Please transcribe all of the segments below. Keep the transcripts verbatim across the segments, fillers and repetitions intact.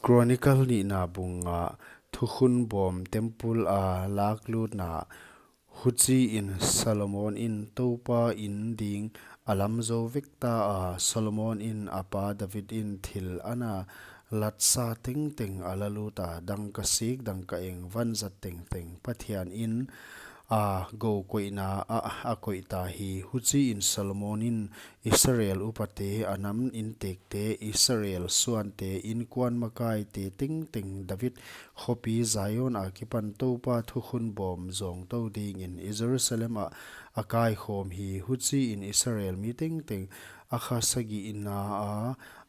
Chronicle nihna bung nga. Thukhun bawm temple a laklutna. Huchiin Solomon in Toupa in ding a lam zou vek ta a. Solomon in a pa David in thil ana latsa tengteng a la lut a, dangka sik, dangka eng, vanzat tengteng, Pathian in a gou koihna ah a koih ta hi. Huchiin Solomon in Israel upate, a nam intekte, Israel suante, inkuan makaite tengteng David khopi Zion akipan Toupa thukhun bawm zawngtou dingin Jerusalem ah a kaikhawm hi. Huchiin Israel mi tengteng a kha sagihna a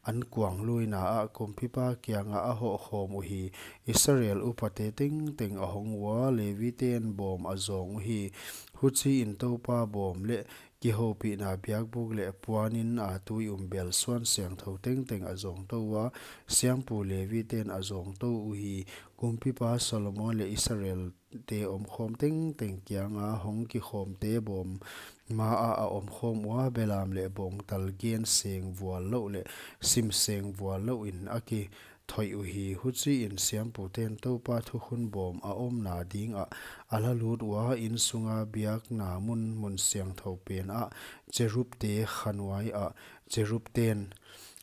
ankuangluina ah kumpipa kiangah a hohkhawm uhi. Israel upate tengteng a hong ua, Leviten bawm a zawng uhi. Huchiin Toupa bawm leh kihoupihna biakbuk leh puanin a tui um bel suan siangthou tengteng a zawngtou ua, siampu Leviten a zawngtou uhi. Kumpipa Solomon leh Israelte omkhawm tengteng kianga hong kikhawmte bawm ma ah a omkhawm ua, belam leh bawngtal gen seng vual louh leh sim seng vual louh in a kithoih uhi. Huchiin siamputen Toupa thukhun bawm a omna dingah a la lut ua, insunga biakna mun, mun siangthou pen ah, cherubte khanuai ah, cherubten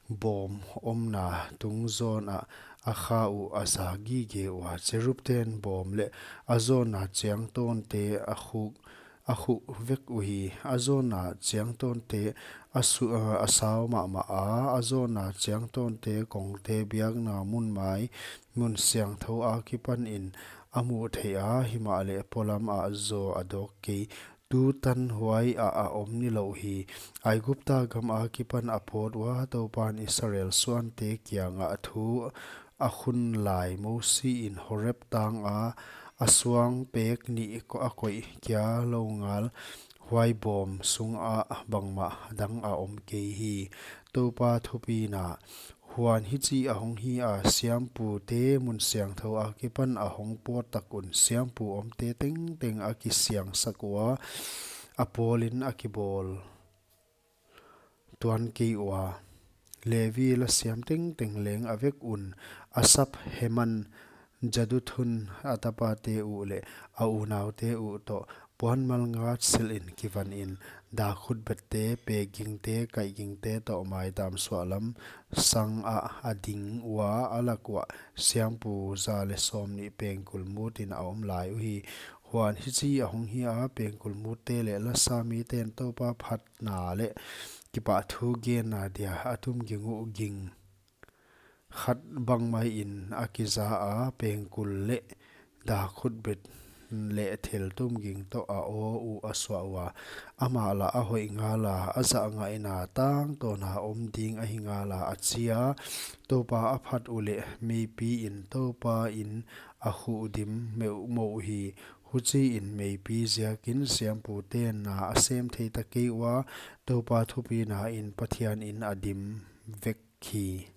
bawm omna tungzawn ah a kha uh a za gige ua, cherubten bawm leh a zawnna chiangtawnte a khuk, a khuh vek uhi. A zawnna chiangtawnte a su-, a, a sau mahmah a, a zawnna chiangtawnte kongte biakna mun mai, mun siangthou akipanin a muh theih a, himahleh polam ah zaw a dawk kei. Tutan huai ah a om nilouh hi. Aigupta gam akipan a pawt ua, Toupan Israel suante kiangah thu a khun lai Mosi in Horeb tanga a suang pek nih ko-, a koih kia lou ngal, huai bawm sungah bangmah dang a om kei hi. Toupa thupina. Huan hichi a hong hi a, siampute mun siangthou akipan a hong pawt tak un, siampu omte tengteng a kisiangsak ua, a pawlin a kibawl tuan kei ua. Levi lasiam tengteng leng a vek un, Asap, Heman, Jeduthun, a tapate uh leh a unaute uh toh, puanmal ngat silhin kivanin, dak khutbette, pek gingte, kaih gingte toh maitam suahlam sang ah a ding ua, a lak uah siampu za leh sawmnih pengkul mutin a om lai uhi. Huan hichi a hong hi a, pengkul mutte leh lasa miten Toupa phatna leh kipahthu genna dia a tum ging uh, ging khat bangmaiin a kiza a, pengkul leh dak khutbet leh thiltum ging toh a aw uh a suah ua. Amah lah a hoih ngala, a zah ngaihna tangtawna om ding ahi ngala, a chi a. Toupa a phat uleh meipiin Toupa in a khuh dim meuhmouh hi. Huchiin meipi ziakin siamputen na a sem thei ta kei ua, Toupa thupinain Pathianin a dim vek hi.